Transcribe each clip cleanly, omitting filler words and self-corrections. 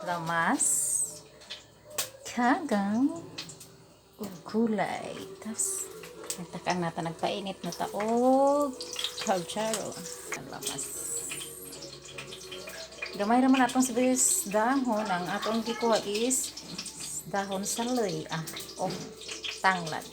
Lamas, kagang, ug gulay. Tapos, nagtakang nata, nagpainit na ta og kaldero. Ang lamas. Gamay raman atong sibuyas dahon. Ang atong gikuha is dahon saloy. Ah, o tanglad.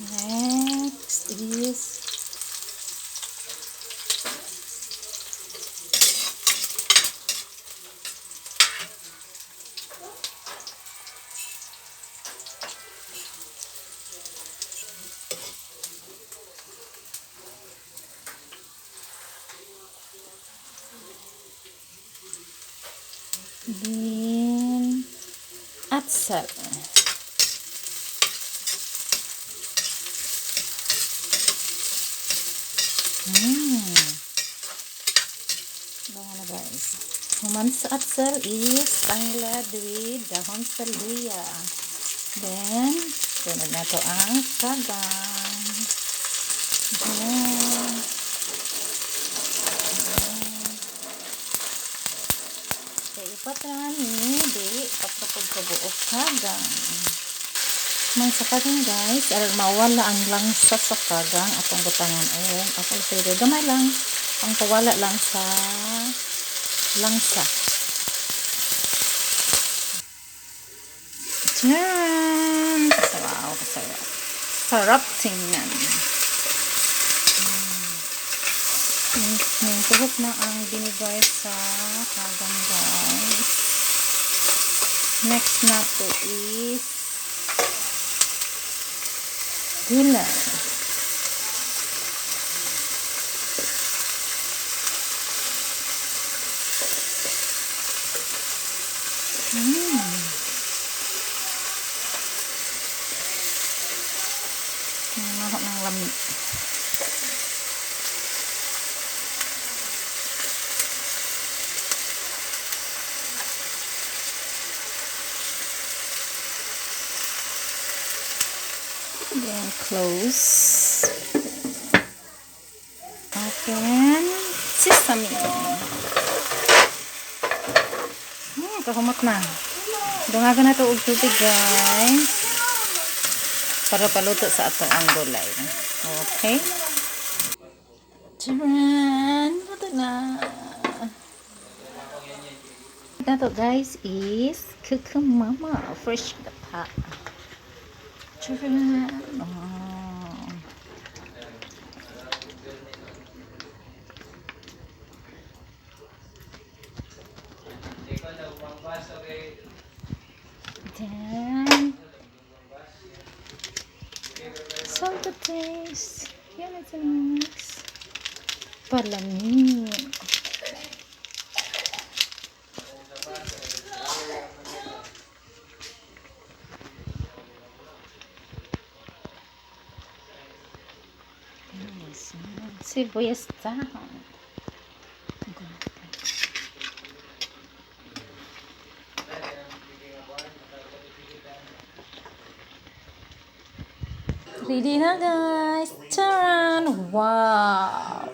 Next is then atsal. Bango na, guys. Human sa atsal is tanglad with dahon saluya. Then, sunod na to ang kagang. Then, kay upat naman ni, di, patropog kabuok kagang. Man sa kagang, guys, aron mawala ang langsa sa kagang, atong butangan og apple cider. Gamay lang, ang pawala lang sa langsa. Tcharan! Wow, kasarap. Sarap tingnan. Yung tuhok na ang binigay sa kagang, guys. Next na to is gulay. Ang ng lami. Then close. Open sesame. Kahumot na. Dungagan na to og tubig, guys. Para paluto sa ato ang gulay. Okay? Charan! Luto na. Na to, guys, is Cooking Mama fresh gata. Charan! Oh. Then, salt to taste. Yan, it's a mix. Palamig. Yes. Sibuyas dahon. Grabe. Ready na, guys. Charan! Wow!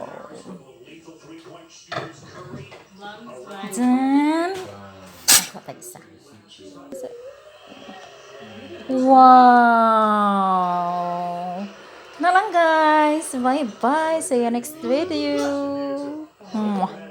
Then, ako tag isa. Wow! Na lang, guys. Bye-bye. See you next video. Mwah.